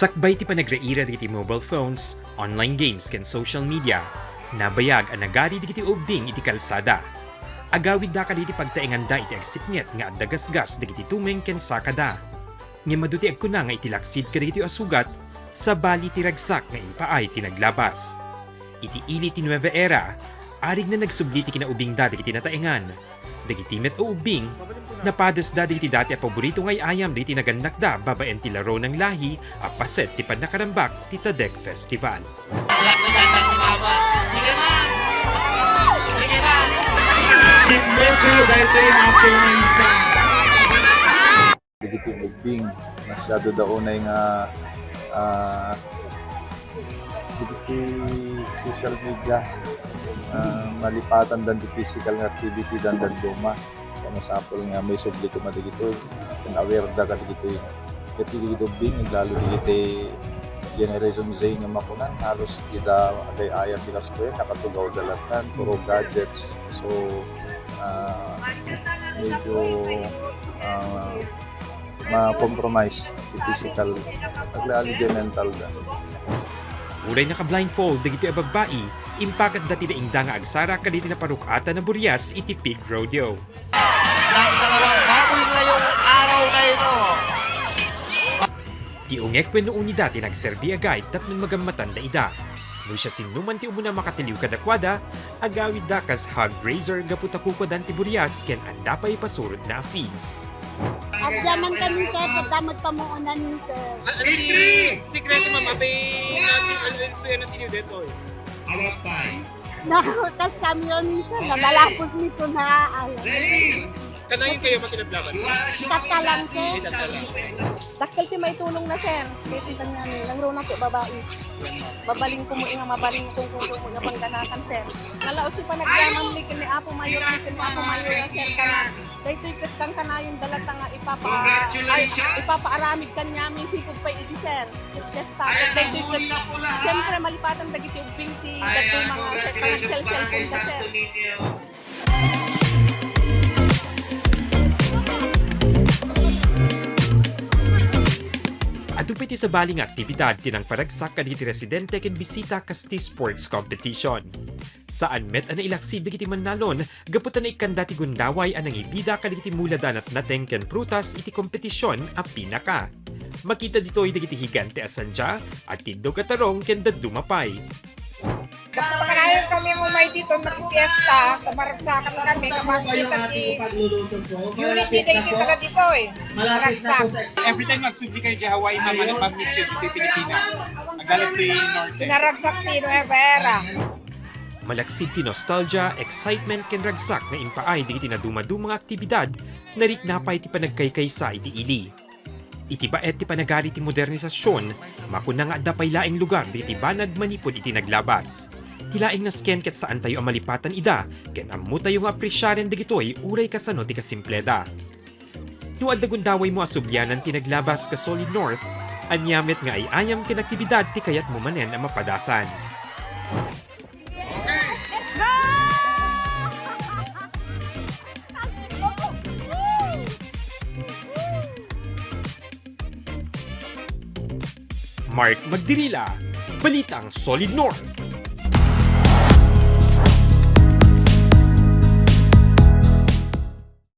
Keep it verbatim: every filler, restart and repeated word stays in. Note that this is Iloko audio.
Sakbay ti panagriira dagiti mobile phones, online games, ken social media, nabayag a nagari dagiti ubbing iti kalsada. Agawidda kadagiti pagtaenganda iti agsipnget nga adda gasgas dagiti tumeng ken sakada. Ngem adu ti agkuna nga iti laksid kadagitoy a sugat, sabali ti ragsak nga impaay ti naglabas. Iti ili ti Nueva Era, arigna nagsubli ti kinaubingda dagiti nataengan. Dagiti met a ubbing, napadasda dagiti dati a paborito nga ay-ayam dagiti nagannakda babaen ti laro nang lahi a paset ti pannakarambak ti Tadek Festival. Simbeko daytoy nga apo maysa. Dagiti ubbing, masyado da unay nga, ah, dagiti social media, ah, malipatan dan ti physical nga activity dan dadduma. So, masapul nga maisubli koma dagitoy, ken aware da kadagitoy. Ket dagiti ubbing, lalo dagiti Generation Z nga makunan, halos dida agay-ayam ti kastoy, nakatugaw da latta, puro gadgets. So, ah, medyo, ah, ma-compromise ti physical, aglalo di mental da. Uray naka-blindfold dagiti a babbai, impakatda ti daingda nga agsara kadagiti naparuk-atan a burias iti pig rodeo. Nagdalawang baboy ngayong araw na ito. Ti ungek wenno unida ti nagserbi a guide tapno magammatanda ida. No siasinoman ti umuna makatiliw kadakuada, agawidda kas hog raiser gapu ta kukuadan ti burias ken adda pay pasurotna a feeds. Agyaman kami, sir, pagdamag pamuunan, sir. Ano ti sikreto, ma'am? Apay natin, ano yung suya na tiniw detoy? Awat pay. Nahutas kami yun, sir. Nabalapos mi, sir, na, alam. Kanayon kayo makilablaban? Tatalan, sir. Ay, tatalan. Dakkel ti maitulongna, sir. Kaya kita nga, nangruna ti babai. Babaling ko mo nga, mabaling ko kung kung nga pangganakan, sir. Nalaos ti panagyaman mi ken ni Apo Mayor, ken ni Apo Mayor, sir, kana. Daytoy ket kankanayon da latta nga ipapa-, ay, ipapaaramid kaniami, sipud pay idi, sir. Fiesta. Daytoy ket, siyempre, malipatan dagiti ubbing ti dadduma nga, sir, panagselselpon da, sir. Adu pay ti sabali nga aktibidad ti nangparagsak kadagiti residente ken bisita kas ti sports competition. Saan met a nailaksid dagiti mannalon gapu ta naikkanda ti gundaway a nangibida kadagiti mula da natnateng ken prutas iti kompetision a pinaka. Makita ditoy dagiti higante a sandia, atiddog a tarong ken dadduma pay. Kanayon kami umay dito sa fiesta, kamaragsakan kami, kamakita ti unity daytoy taga ditoy. Maragsak. Every time magsubli kayo di Hawaii, ma'am, ano, mag-miss you dito Pilipinas. Agalit ti Norte. Pinaragsak ti Nueva Era. Malaksid ti nostalgia, excitement, ken ragsak nga impaay dagiti nadumaduma nga aktibidad, narikna pay ti panagkaykaysa iti ili. Iti baet ti panagari ti modernisasion, makuna nga adda pay laeng lugar dagiti banag manipud iti naglabas. Ti laeng nasken ket saantayo a malipatan ida, ken ammotayo nga apresiaren dagitoy uray kasano ti kasimpleda. No adda gundawaymo a sublianan ti naglabas ka Solid North, ania met nga ay-ayam ken aktibidad ti kayatmo manen a mapadasan. Mark Magdirila, Balitang Solid North.